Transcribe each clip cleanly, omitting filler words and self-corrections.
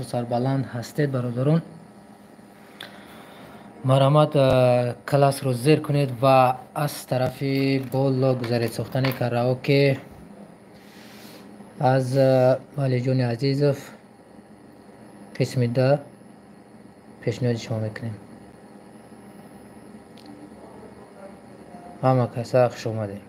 Саломату сарбаланд ҳастед, бародарон. Марҳамат, классро зер кунед ва аз тарафи боло гузаред. Сохтани караоке аз Валиҷони Азизов қисми 2 пешниҳоди шумо мекунем. Ҳама каса хуш омадед.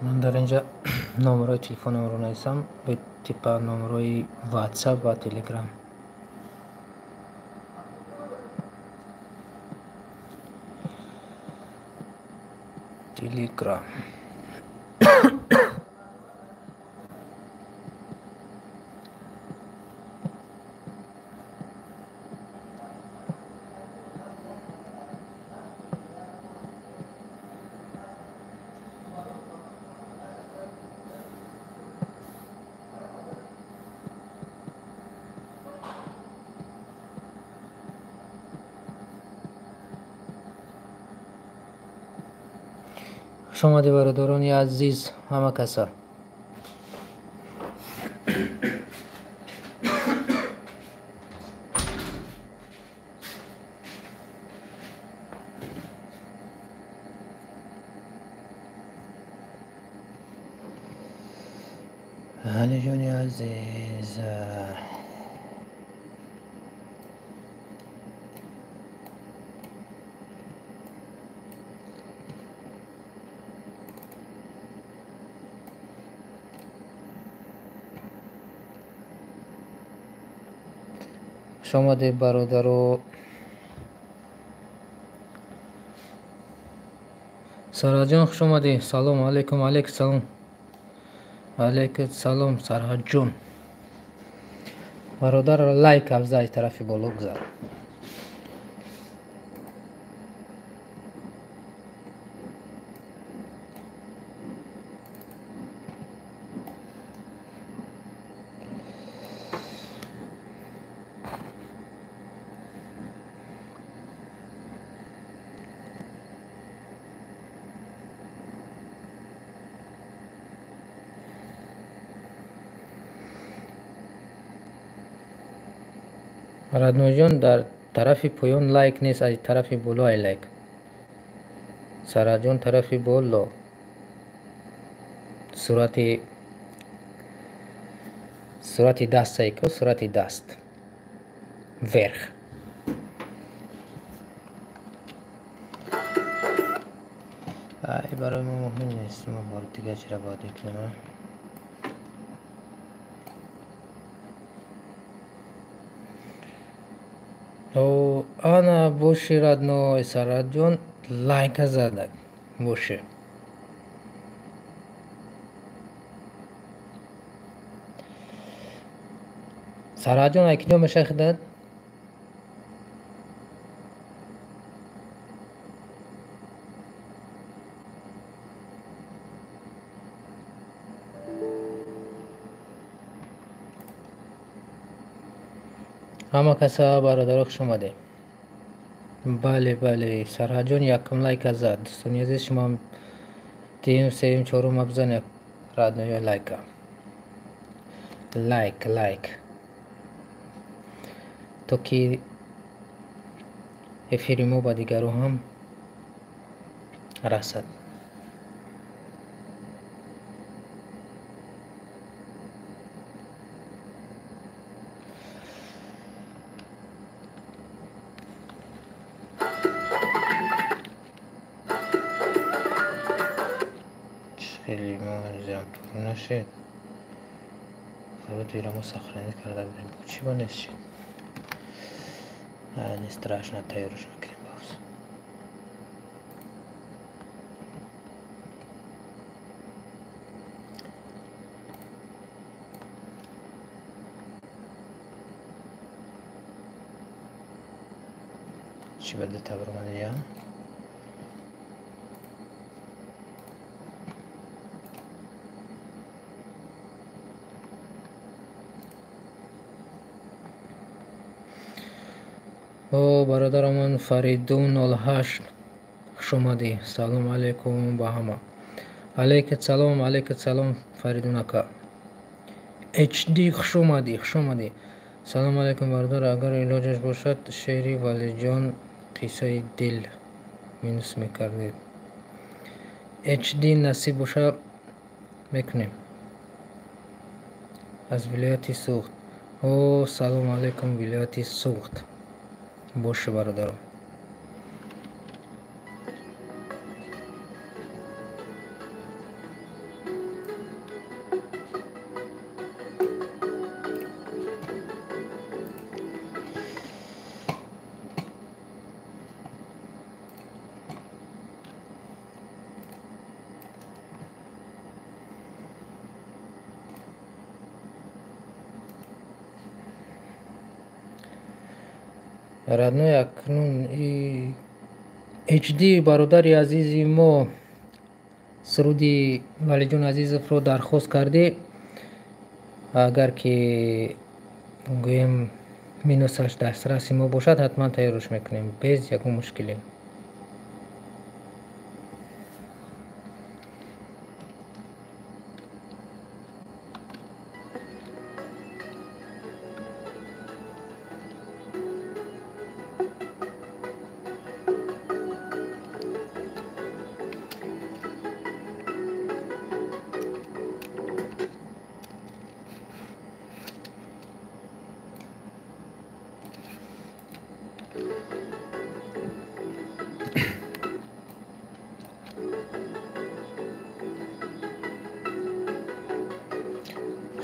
Ман дар инҷа номерҳои телефонамро нависам, типа номерҳои WhatsApp ва Telegram. Telegram. Хуш омадед, бародарони азиз, ҳама каса. Алиҷони азиз, хуш омадед, бародаро. Сарҳадҷон, хуш омадӣ. Салому алайкум. Алайкум салом. Алайкум салом, Сарҳадҷон. Бародар, лайк афзай, тарафи боло гузар. Радноҷон, дар тарафи поён лайк нест, аз тарафи боло ай лайк. Сарҳадҷон, тарафи боло. Сурати даст сайко, сурати даст. Вверх. Ай, барои мо муҳим нест, мо бори дигар чира бояд мекунем. Ана боши, родной, Сарҳадҷон лайка задак боши. Сарҳадҷон, ай киҷо мешавӣ худат? Ҳама каса, бародаро, хуш омадед. Бале, бале, Сарҳадҷон якум лайка зад. Дӯстони азиз, шумо дуюм, сеюм, чорум бизанед, родной, лайка. Лайк, лайк. То ки эфири мо ба дигарон ҳам расад. Хеле мо зиёд тур нашед. Вроде мо сохранить карда будем. Чӣ ба нест шид? Не страшно, тайёрш мекунем боз. Чӣ ба дута баромадия? О, бародарамон Фаридун 08, Хуш омадӣ. Салом алейкум ба ҳама. Алейкум салом, алейкум салом, Фаридун ака. HD, хуш омадӣ, хуш омадӣ. Салом алейкум, бародар, агар илоҷаш бошад, шеъри Валиҷон «Қиссаи дил» минус мекардед. HD, насиб боша, мекунем. Аз вилояти Суғд. О, салом алейкум, вилояти Суғд. Боша, бародарон. Родной, акнун HD, бародари азизи мо, суруди Валиҷон Азизовро дархост кардӣ. Агар ки гӯем, минусаш дастраси мо бошад, ҳатман тайёрш мекунем без ягон мушкиле.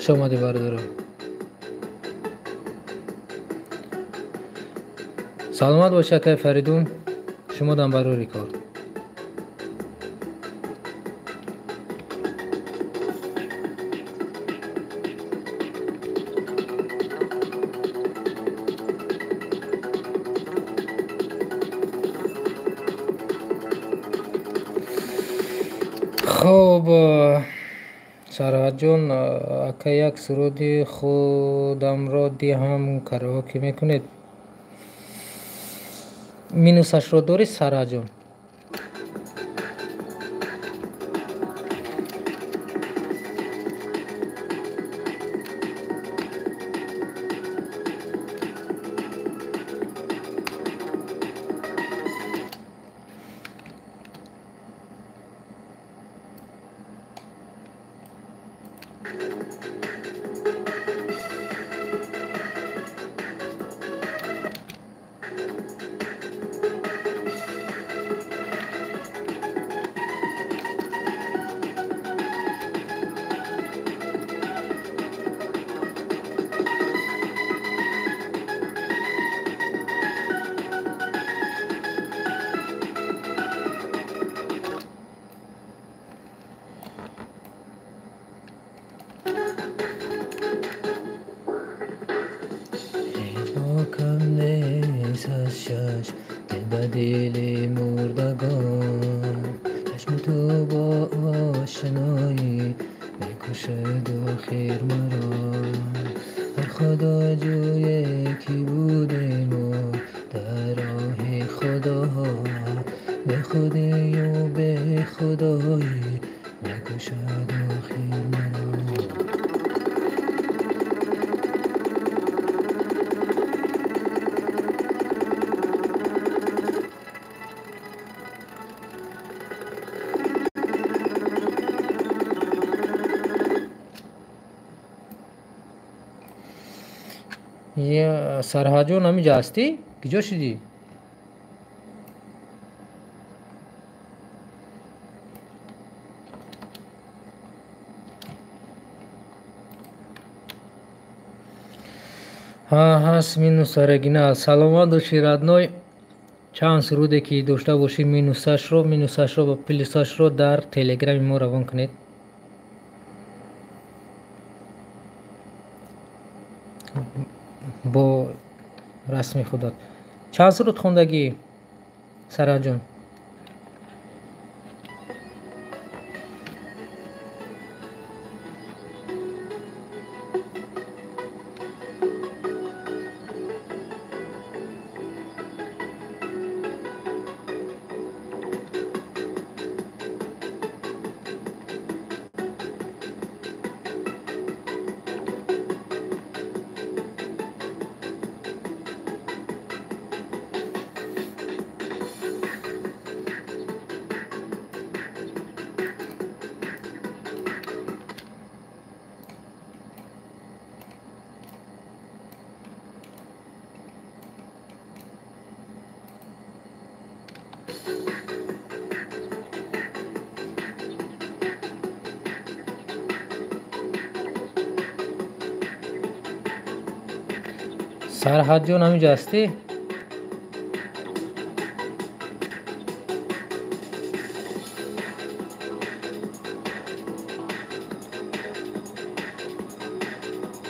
Хуш омадӣ, бародарон. Саломат бошед, акай Фаридун, шумо дам барори кор. Хуб, Сарҳадҷон ака, як суруди «Худамро диҳам» караоке мекунед? Минусашро дорӣ, Сарҳадҷон? Дил ба дили мурдагон, чашми ту бо ошноӣ мекушад охир маро. Дар худо ҷӯе ки будему дар роҳи худо, бехудию бехудоӣ мекушад охир маро. Сарҳадҷон, ҳаминҷа ҳастӣ? Киҷо шудӣ? Ҳа, ҳаст минус оригинал. Саломат бошӣ, родной. Чанд суруде ки дошта бошӣ, минусашро ва плюсашро дар телеграми мо равон кунед бо расми худат. Чанд суруд хондагӣ, Сарҳадҷон? Сарҳадҷон, ҳаминҷо ҳастӣ?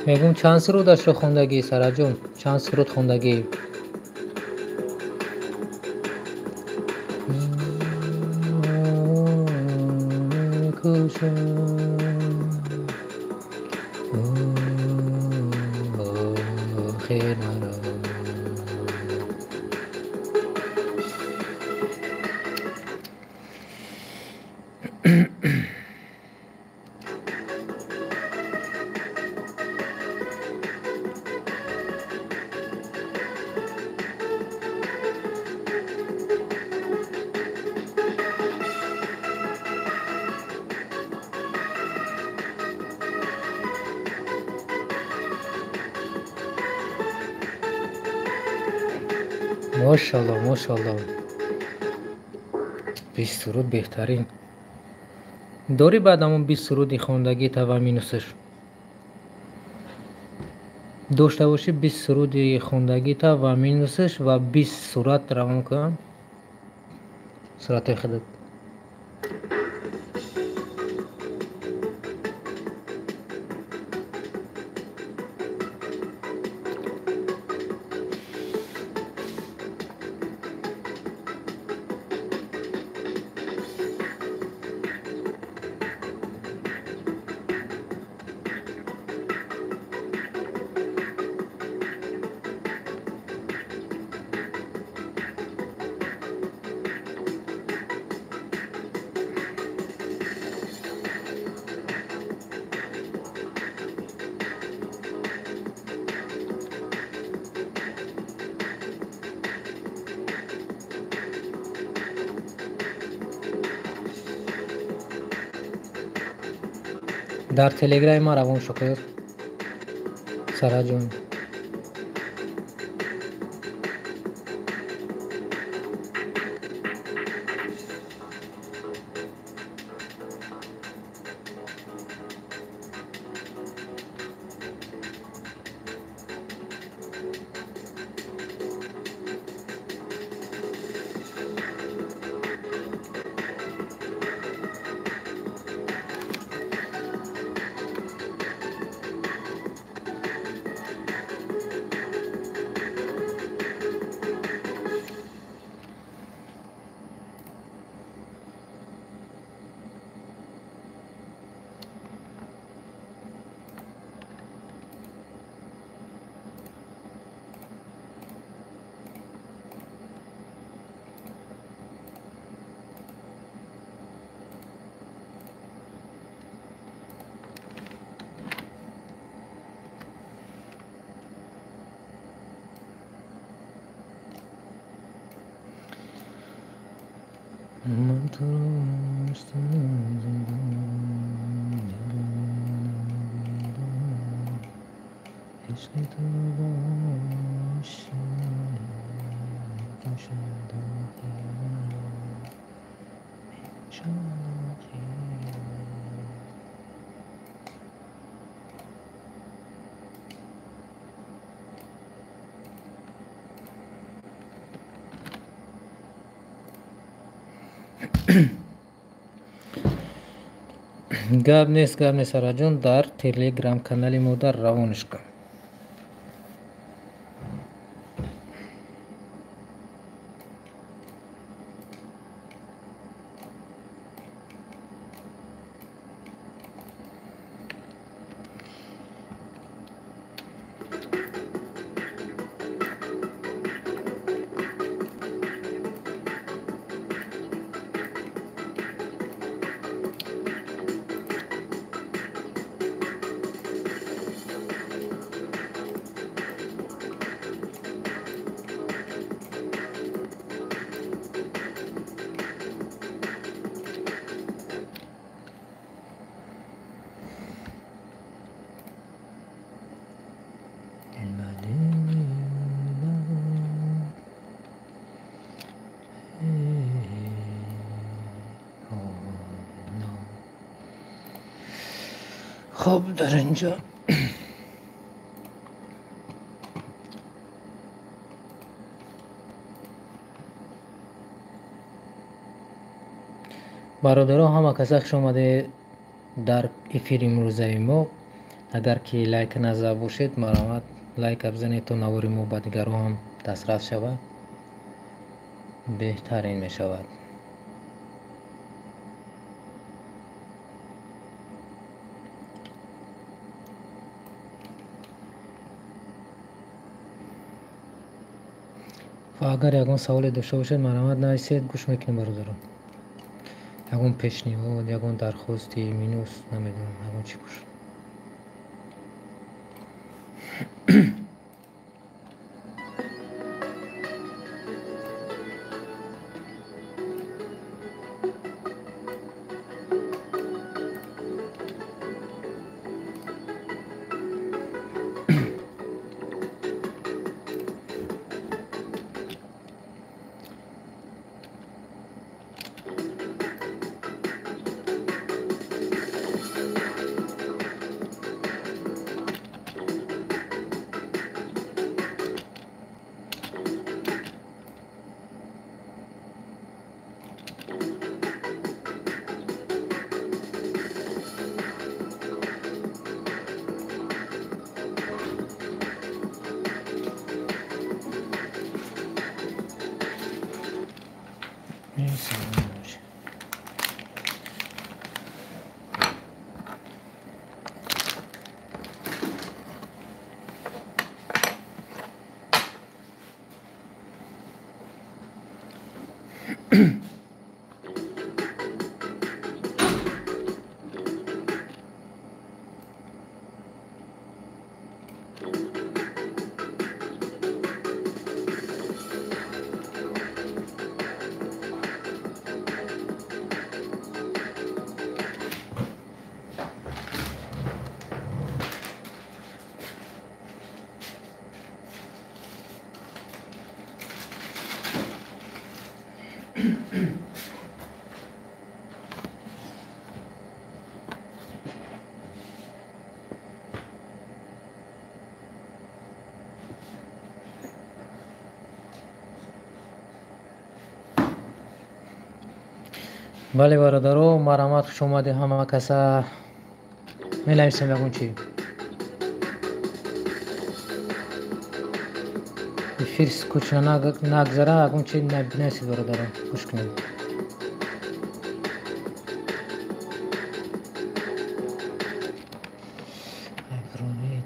Мегӯм, чанд сурудашро хондагӣ, Сарҳадҷон? Чанд суруд хондагӣ? Мошалло, мошалло, 20 суруд беҳтарин. Дорӣ баъд ҳамон 20 суруди хондагита ва минусаш дошта бошӣ, 20 суруди хондагита ва минусаш ва 20 сурат равон кун, суратҳои худат. Дар телеграми ман равон шукр, Сараҷон. Ман туро ишқи ту гап нест, гап нест, Сараҷон, дар телеграм канали модар равониш кун. Хоб, дар инҷо Бародаро, ҳама каса хуш омадед дар эфири имрӯзаи мо. Агар ки лайк назада бошед, марҳамат лайка бизанед, то навори мо ба дигарон ҳам дастрас шавад, беҳтарин мешавад. Ва агар ягон саволе дошта бошед, марҳамат нависед, гӯш мекунем бародарон. Ягон пешниҳод, ягон дархости минус, намедонам, ягон чӣ бошад. Бале бародаро, марҳамат, хуш омадед ҳама каса. Менависем ягон чи. Эфир скучно нагзара, ягон чи бинависед бародаро, гӯш кунед.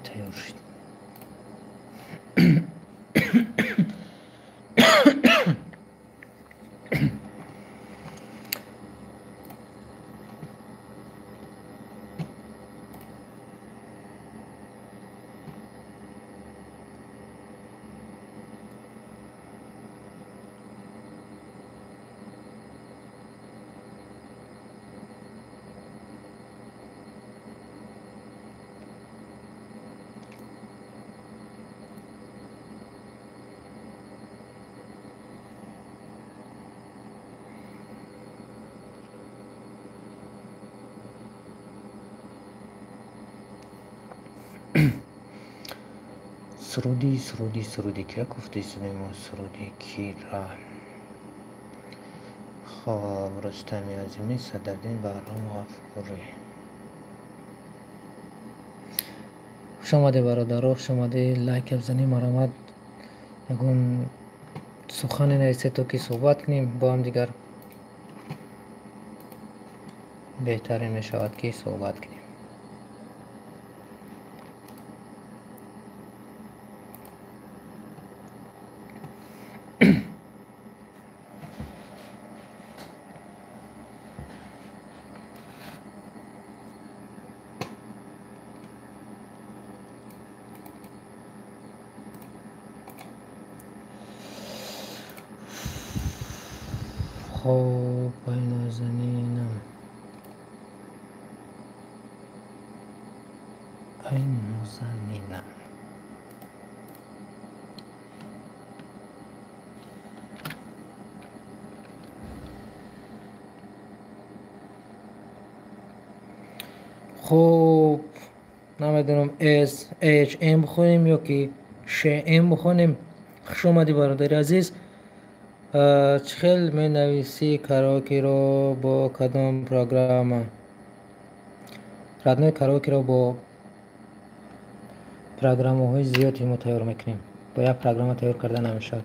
Тайёр шуд. Суруди, суруди, суруди кира гуфта истодем мо, суруди кира. Хоб, Рустами Азимӣ, Садриддин Баҳром Ғафурӣ. Хуш омадед бародаро, хуш омадед, лайк бизанед, марҳамат. Ягон сухане нависед, то ки суҳбат кунем бо ҳамдигар. Беҳтарин мешавад ки суҳбат кунем. Хоб, ай нозанинам, ай нозанинам. Хуб, намедонам С H М бихонем ё ки Ш М бихонем. Хуш омадӣ бародари азиз. Чӣ хел менависӣ караокеро бо кадом программа? Родной, караокеро бо программаҳои зиёде мо тайёр мекунем. Бо як программа тайёр карда намешавад.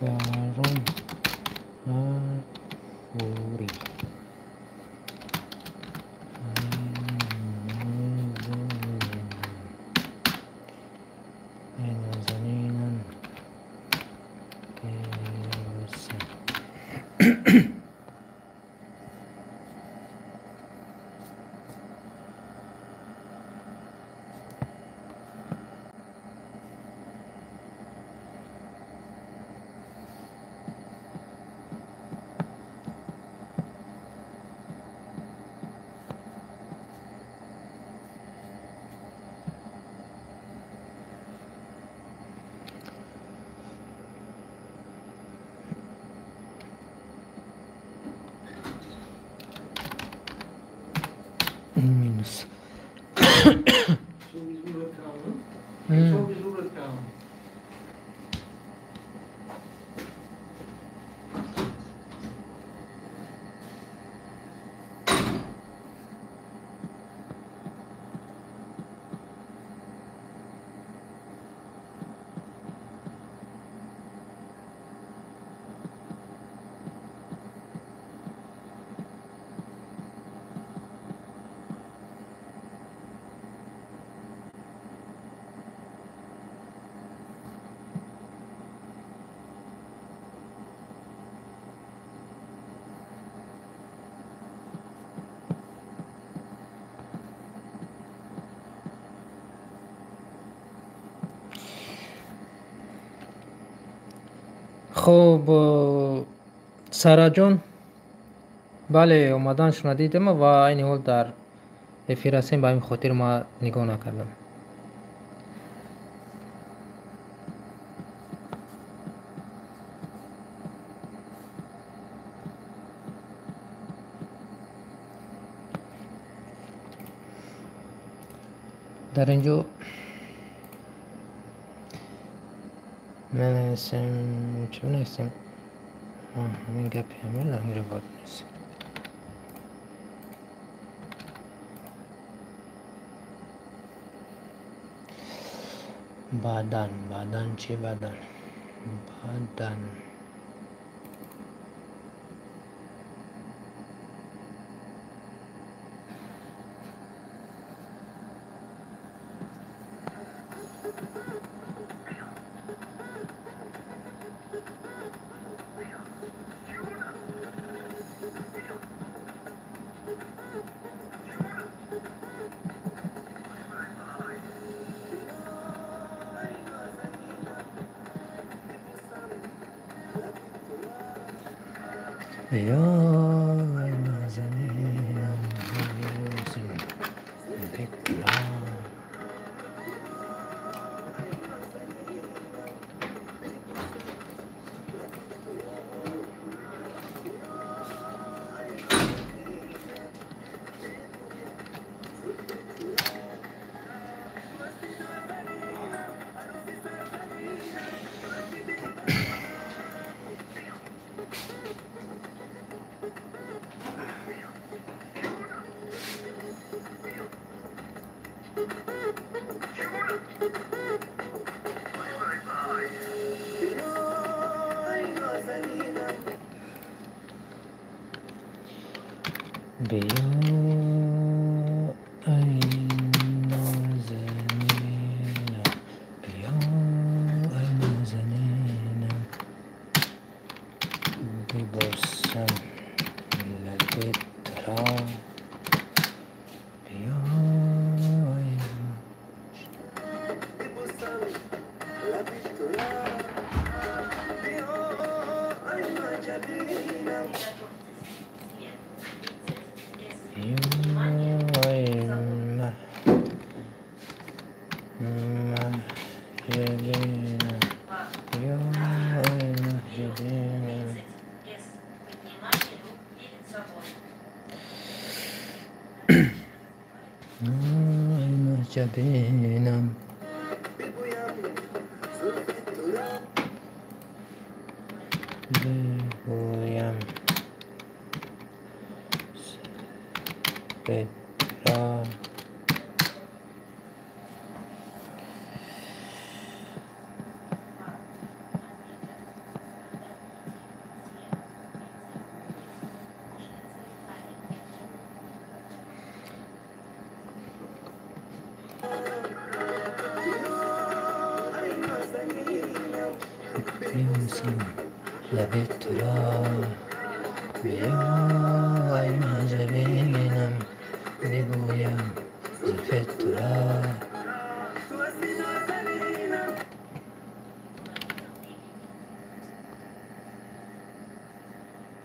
Баром Ғафурӣ. Нозанинам бибӯсам. Минус. Хуб, Сараҷон, бале, омаданашонро дидам ва айни ҳол дар эфир ҳастем, ба ҳамин хотир ман нигоҳ накардам. Дар ин ҷо менависем, чӣ менависем? Ҳамин гапи ҳамин дар инҷо бояд бинависем. Баъдан, баъдан чӣ баъдан? Баъдан. Ё нозанинам бибӯсам бикунам. Биё, ай нозанинам, биё, ай нозанинам, бибӯсам лаби туро. Биё, ай Махҷабинам.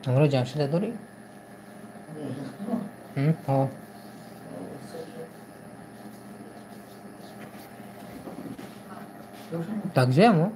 Амро Ҷамшида дорӣ? Ҳо. Так ҷоямо?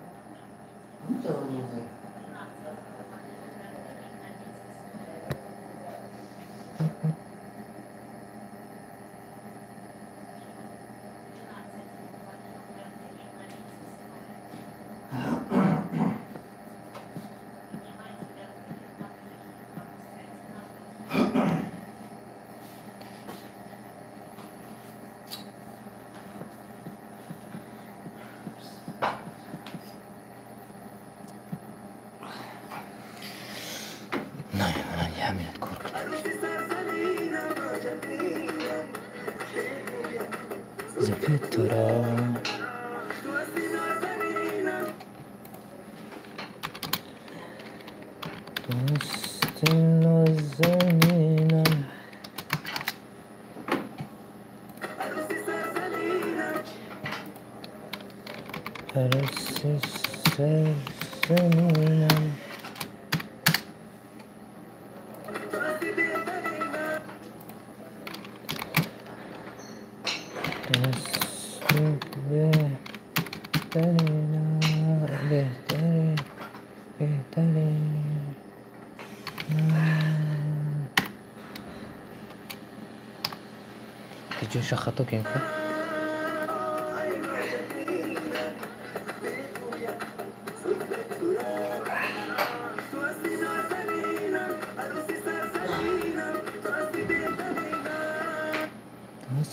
Ҷоша хато кем ку?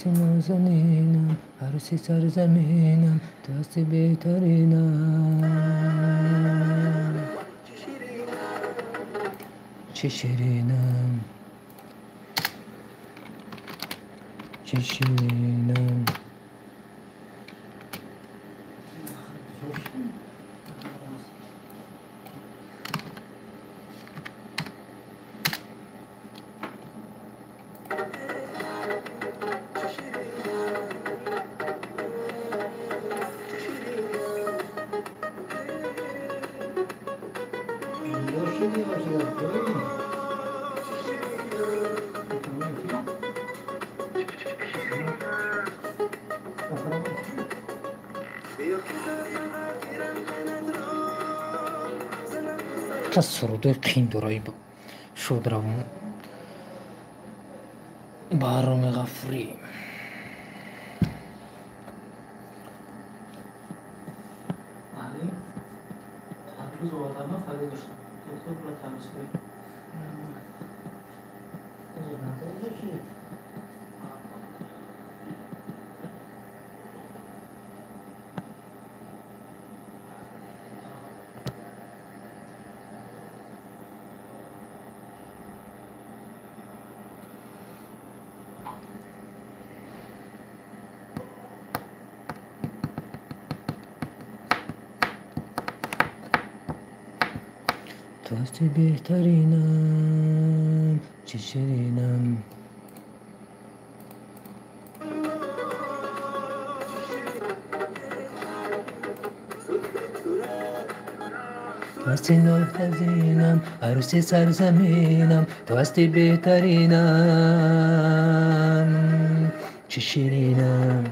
Ту нозанинам, арӯси сарзаминам, ту ҳасти беҳтаринам. Чӣ ширинам, чӣ ширинам. Сурудои қин дораи шодравон Баҳроми Ғафурӣ. Ту ҳасти беҳтаринам, чӣ ширинам. Ту ҳасти нозанинам, арӯси сарзаминам, ту ҳасти беҳтаринам, чӣ ширинам.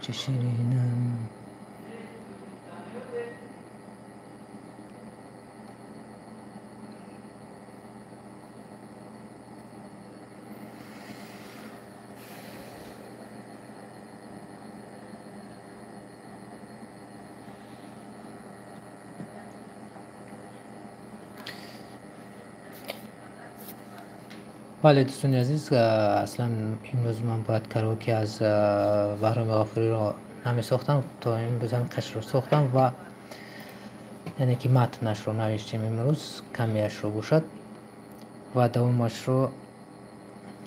Чӣ ширинам. Бале, дӯстони азиз, аслан имрӯз ман бояд караоке аз Баҳроми Ғафуриро намесохтам, то имрӯз ҳам қашро сохтам ва яъне ки матнашро навиштем имрӯз, камиашро бошад ва давомашро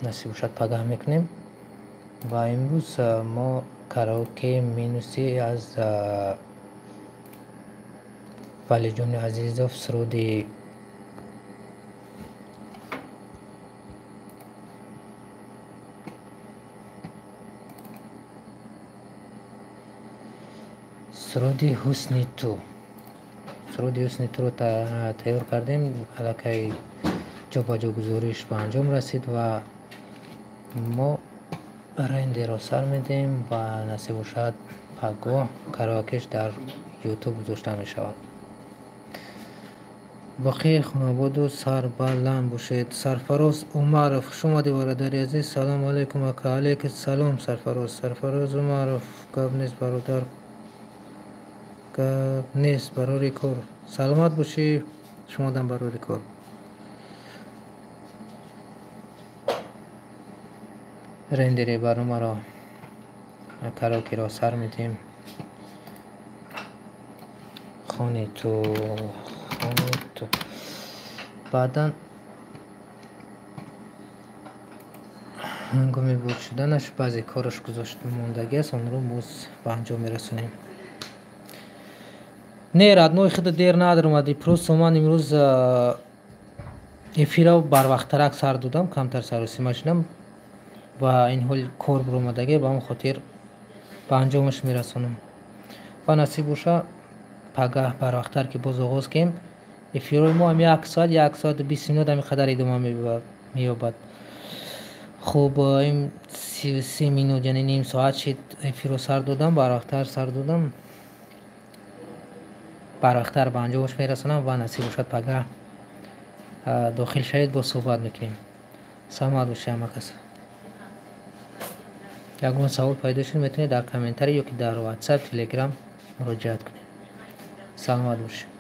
насиб бошад пагаҳ мекунем. Ва имрӯз мо караоке минуси аз Валиҷони Азизов суруди ҳусни ту, суруди ҳусни туро тайёр кардем. Аллакай ҷобаҷогузориш ба анҷом расид ва мо рендерро сар медиҳем ва насиб бошад пагоҳ караокеш дар ютуб гузошта мешавад. Боқии хонаводу сарбаланд бошед. Сарфароз Умаров, хуш омадӣ бародари азиз. Салому алайкум ака. Алайкум салом Сарфароз. Сарфароз Умаров, гап нест бародар, гап нест, барори кор. Саломат бошӣ, шумодам барори кор. Рендери барномаро караокеро сар медиҳем. Хони ту, хони ту. Баъдан ҳангоми буд шуданаш баъзе кораш гузошта мондагиаст, онро боз ба анҷом мерасонем. Не, родной, худо дер надромадӣ. Просто ман имрӯз эфирро барвақттарак сар додам, камтар саросима шудам ва ин ҳол кор биромадагӣ, ба он хотир ба анҷомаш мерасонам. Ва насиб боша пагаҳ барвақттар ки боз оғоз кунем. Эфирҳои мо ҳам як соат, як соату 20 минут ҳамин қадар идома меёбад. Хуб, ин 33 минут, яъне ним соат шид эфирро сар додам, барвақттар сар додам. Барвақттар ба анҷомаш мерасонам ва насиб бошад пагаҳ дохил шавед, боз суҳбат мекунем. Саломат бошед ҳама кас. Ягон савол пайдо шуд, метавонед дар комментарий ё ки дар WhatsApp, Telegram муроҷиат кунед. Саломат бошед.